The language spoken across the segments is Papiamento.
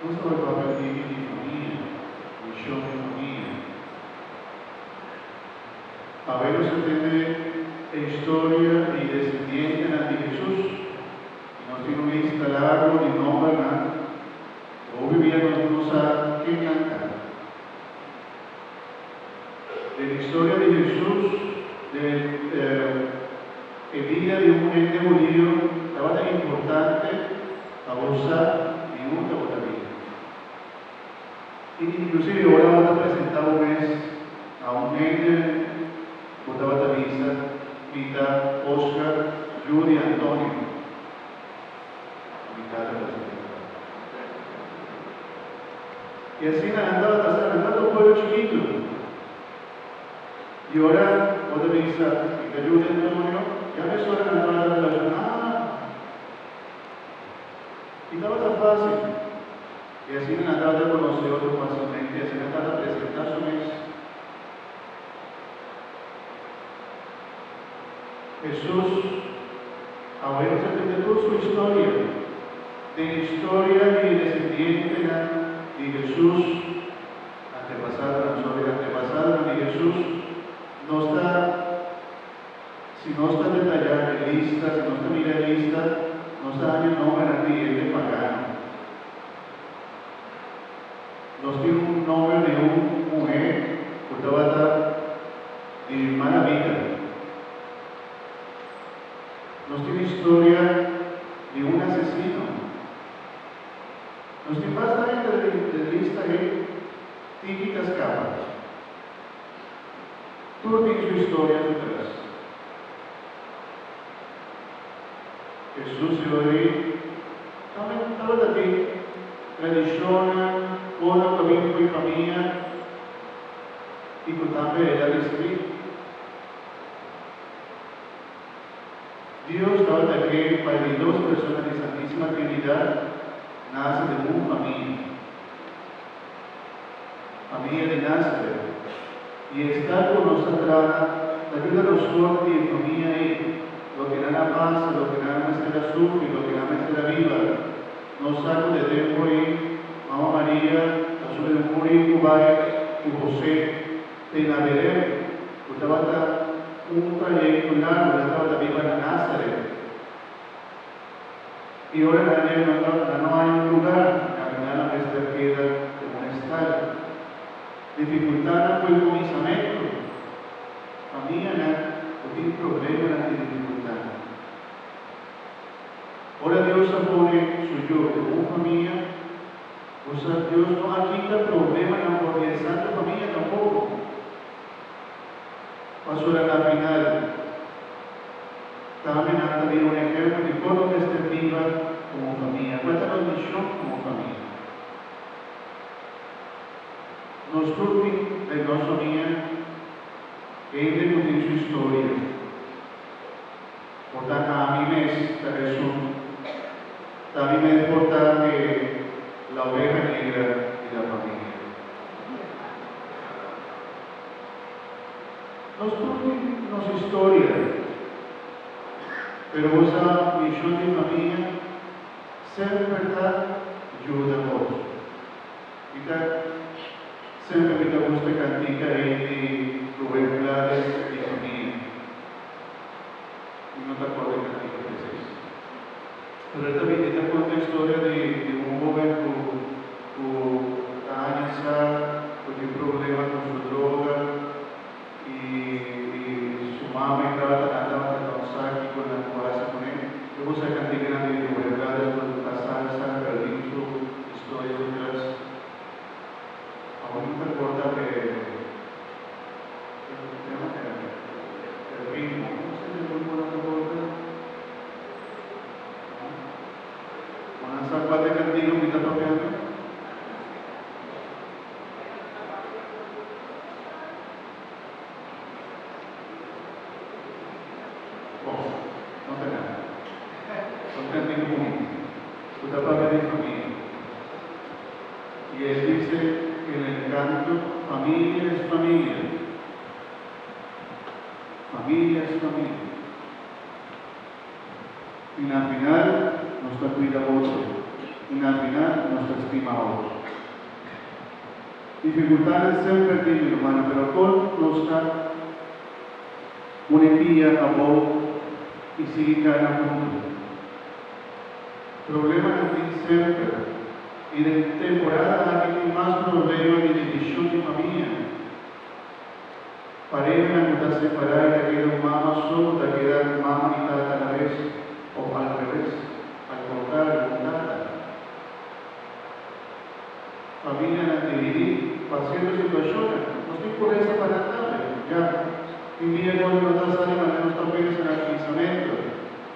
Nos ta bai papia di famia, mishon di famia. Awe nos ta tende e historia di desendientenan di Hesus i nos tin un lista largu di nombernan ku hopi bia nos no sa ken nan ta. Den historia di Hesus, den e bida di un hende hudiu tabata importante pa bo sa di unda bo ta bini. I inklusive ora bo ta presentá bo mes na un hende bo tabata bisa, Mi ta Oscar yu di Antonio. Mi tata ta presentá. I asina nan tabata sa, nan tabata un pueblo chikitu. I ora bo ta bisa, Mi ta yu di Antonio, ya mesora nan tabata relashoná. I tabata fásil. I asina nan tabata konosé otro fásilmente, i asina nan tabata presentá su mes. Hesus awe nos a tende tur su historia. Den historia di e desendientenan di Hesus, antepasadonan, sorry, antepasadonan di Hesus, nos ta, si nos ta detayá e lista, si nos ta mira e lista, nos ta haña nombernan di hende pagano. Nos tin un nomber di un muhé ku tabata di mala bida. Nos tin historia di un asesino. Nos tin basta hende den lista ei tiki ta skapa. Tur tin su historia su tras. Hesus i ori tambe tabata tin tradishonnan ora ku a bin ku e famia i ku tambe el a risibí. Dios tabata ke pa e di dos persona di Santísima Trinidat nase den un famia, famia di Nazaret. I e sta ku nos ta traha ta yuda nos for di e famia ei, loke nan a pasa, loke nan mester a sufri, loke nan mester a biba. Nos sa ku de tempu ei Mama Maria a subi un buriku bai ku José te na Belén, ku tabata un trayekto largu, nan tabata biba na Nazaret. I ora nan yega nan ta nan no haña un lugar, na final nan mester keda den un estal. Difikultatnan ku e kuminsamentu, Famianan ku tin problemanan di difikultat. Ora Dios a pone su Yu den un famia, bo sa Dios no a kita problemanan for di e santu famia tampoko. Pasobra na final, tambe nan ta bira un ehempel di kon nos mester biba komo famia, kua ta nos mishon komo famia. Nos tur tin den nos famia hende ku tin su historia. Por ta ami mes ta esun, ta mi mes por ta e la oveja negra di la familia. Nos tur tin nos historia, pero bo sa mishon di famia semper ta yuda otro. Mi ta semper mi ta gusta kantika ei di Rubén Blades di famia. Mi no ta acorda e cantica precies. Pero e ta bin e ta conta e historia di di un hoben cu cu ta haña sa cu tin problema cu su droga y y su mama y tata nan tabata ta un sa kico nan cu haci cu ne. Yo gusta e canticanan di Rubén Blades porque ta salsa pero tin su historia su tras. Awor mi ta corda e. El ritmo. Cómo se llama el ritmo de la corda? Nan sa cual ta e cantiga cu mi ta papiando? Bon, no ta nada. Ta un cantiga bunita cu ta papia di familia. Y el dice en el canto, Familia es familia. Familia es familia. Y na final nos ta cuida otro. I na final nos ta stima otro. Difikultatnan semper tin, mi rumannan, pero kon nos ta pone pia abou i sigui kana huntu? Problemanan tin semper, i den temporada aki tin mas problema di divishon di famia. Parehanan ku ta separá i ta keda un mama so ku ta keda mama i tata a la bes, òf al reves, al kontrario, un tata. Familianan dividí pa sierto situashonnan, nos tin ku resa pa nan tambe. Ya, tin dia ku no ta sali manera nos ta pensa na kuminsamentu,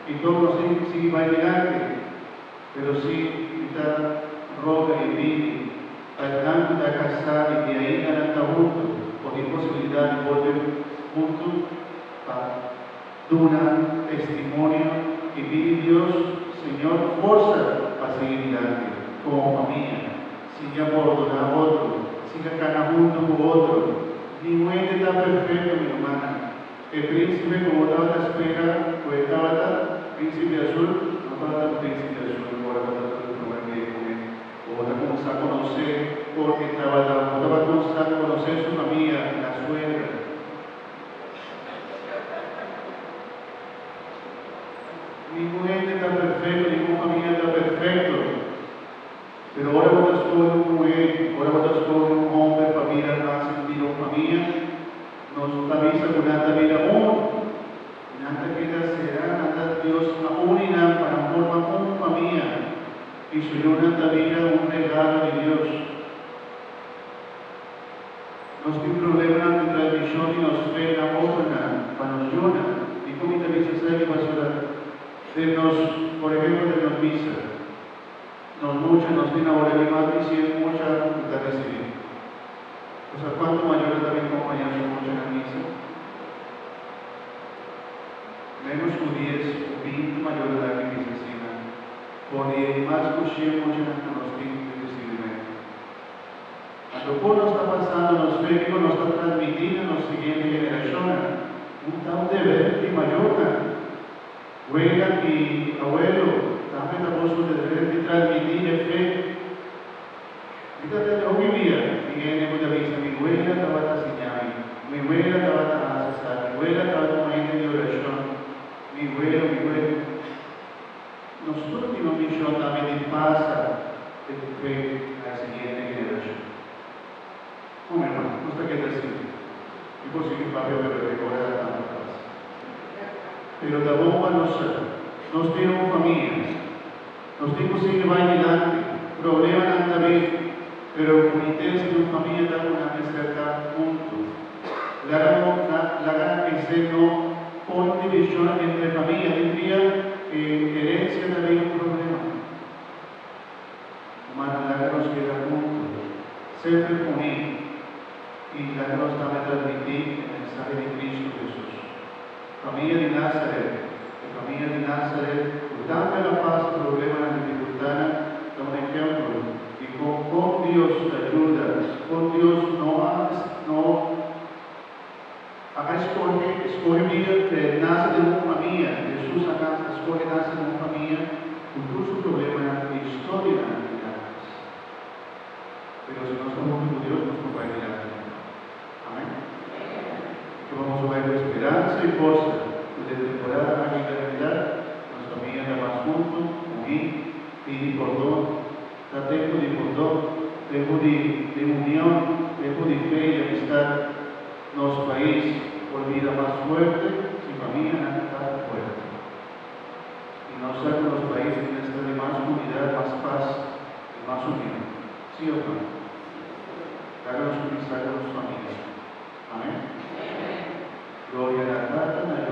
i tòg nos tin ku sigui bai dilanti. Pero si mi ta roga i pidi pa esnan ku ta kasá i di ainda nan ta huntu o tin posibilidat di bolbe huntu pa duna testimonio i pidi Dios Señor forsa pa sigui dilanti komo famia, siña pordoná otro, siña kana huntu ku otro. Ningun hende ta perfekto, mi rumannan. E príncipe ku bo tabata spera ku e tabata, Príncipe Azul, no tabata un Príncipe Azul ora bo ta tur promé bia ku e. Bo ta kuminsá konosé kon e tabata, bo tabata kuminsá konosé su famia, la suegra. Ningun hende ta perfekto, ningun famia ta perfekto. Pero ora bo ta skohe un muhé, ora bo ta skohe un hòmber pa bira hasi bira un famia, nos ta bisa ku nan ta bira un, i nan ta keda será, nan ta Dios a uni nan pa nan forma un famia, i su yunan ta bira un regalo di Dios. Nos tin problemanan di transmishon di nos fe na otronan pa nos yunan. Dikon mi ta bisa esaki? Pasobra den nos, por ehempel den nos misa, Nos mucha, nos tin awor aki mas di cien mucha cu ta ricibi. Bo sa cuanto mayornan ta bin compaña su mucha na misa? Menos cu dies o binti mayornan ta aki misa asina, for di e mas cu cien muchanan cu nos tin den ricibimentu. Anto con nos ta pasando nos fe kico nos ta transmiti na nos siguiente generacionnan? Un ta un deber di mayornan. Wela i awelo tambe ta boso deber di transmití e fe. Mi ta tende hopi bia di hende ku ta bisa, Mi wela tabata siña mi, mi wela tabata hasi esaki, mi wela tabata un hende di orashon, mi welo, mi welo. Nos tur tin un mishon tambe di pasa e fe na e siguiente generashon. Kon, mi hermano, nos ta keda asina. Mi por sigui papia pero e ora ta tantu pas. Pero ta bon pa nos sa, nos tin un famia. Nos tin ku sigui bai dilanti. Problemanan ta bin, pero bunitesa di un famia ta ku nan mester ta huntu. Laga no laga esei no pon divishon entre famia. Tin dia e herensia ta bin un problema. Rumannan, laga nos keda huntu, semper uní, i laga nos tambe transmití e mensahe di Cristo Hesus. Famia di Nazaret, E famia di Nazaret, ku tambe a pasa problemanan, difikultatnan, ta un ehempel di kon kon Dios ta yuda, kon Dios no a no a eskohe eskohe bida te nase den un famia. Hesus a a skohe nase den un famia ku tur su problemanan i historianan di antes. Pero si nos ta huntu ku Dios, nos por bai dilanti. Amen. Ke vamos bai ku esperansa i forsa ku den temporada aki di Navidad nos famia ta mas huntu, uní, pidi pordon. Ta tempu di pordon, tempu di di union, tempu di fe i amistad. Nos pais por bira mas fuerte si famianan ta fuerte. I nos sa ku nos pais tin mester di mas unidad, mas pas i mas union. Sí of no? Laga nos kuminsá ku nos famia. Amén? Gloria na Tata, na.